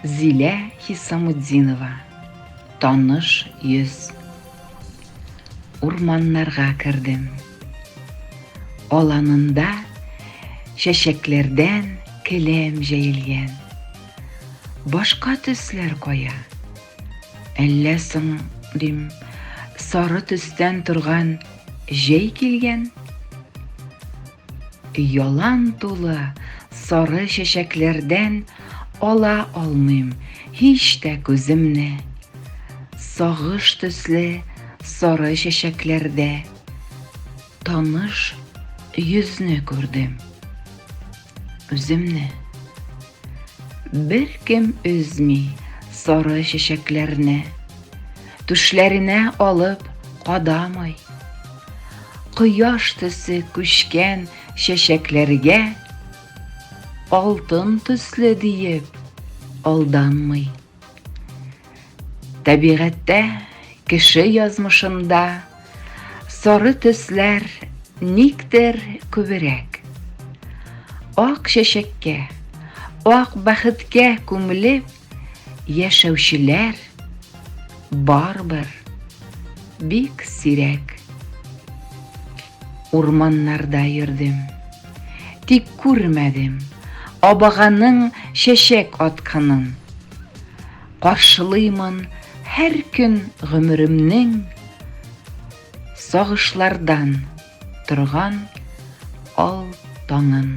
Зилә Хисамутдинова. Таныш йөз. Урманнарга кердем. Аланында чәчәкләрдән келәм җәелгән. Башка төсләр кая? Әллә соң, дим, сары төстән торган җәй килгән? Ялан тулы сары чәчәкләрдән ала алмыйм һич тә күземне. Сагыш төсле сары чәчәкләрдә таныш йөзне күрдем. Үземне. Беркем өзми сары чәчәкләрне. Түшләренә алып кадамый. Кояш төсе күчкән чәчәкләргә алтын төсле диеп алданмый. Табигатьтә, кеше язмышында сары төсләр никтер күберәк. Ак чәчәккә, ак бәхеткә күмелеп яшәүчеләр барыбер бик сирәк. Урманнарда йөрдем, тик күрмәдем абаганың чәчәк атканын. Каршылыймын һәр көн гомеремнең сагышлардан торган ал таңын.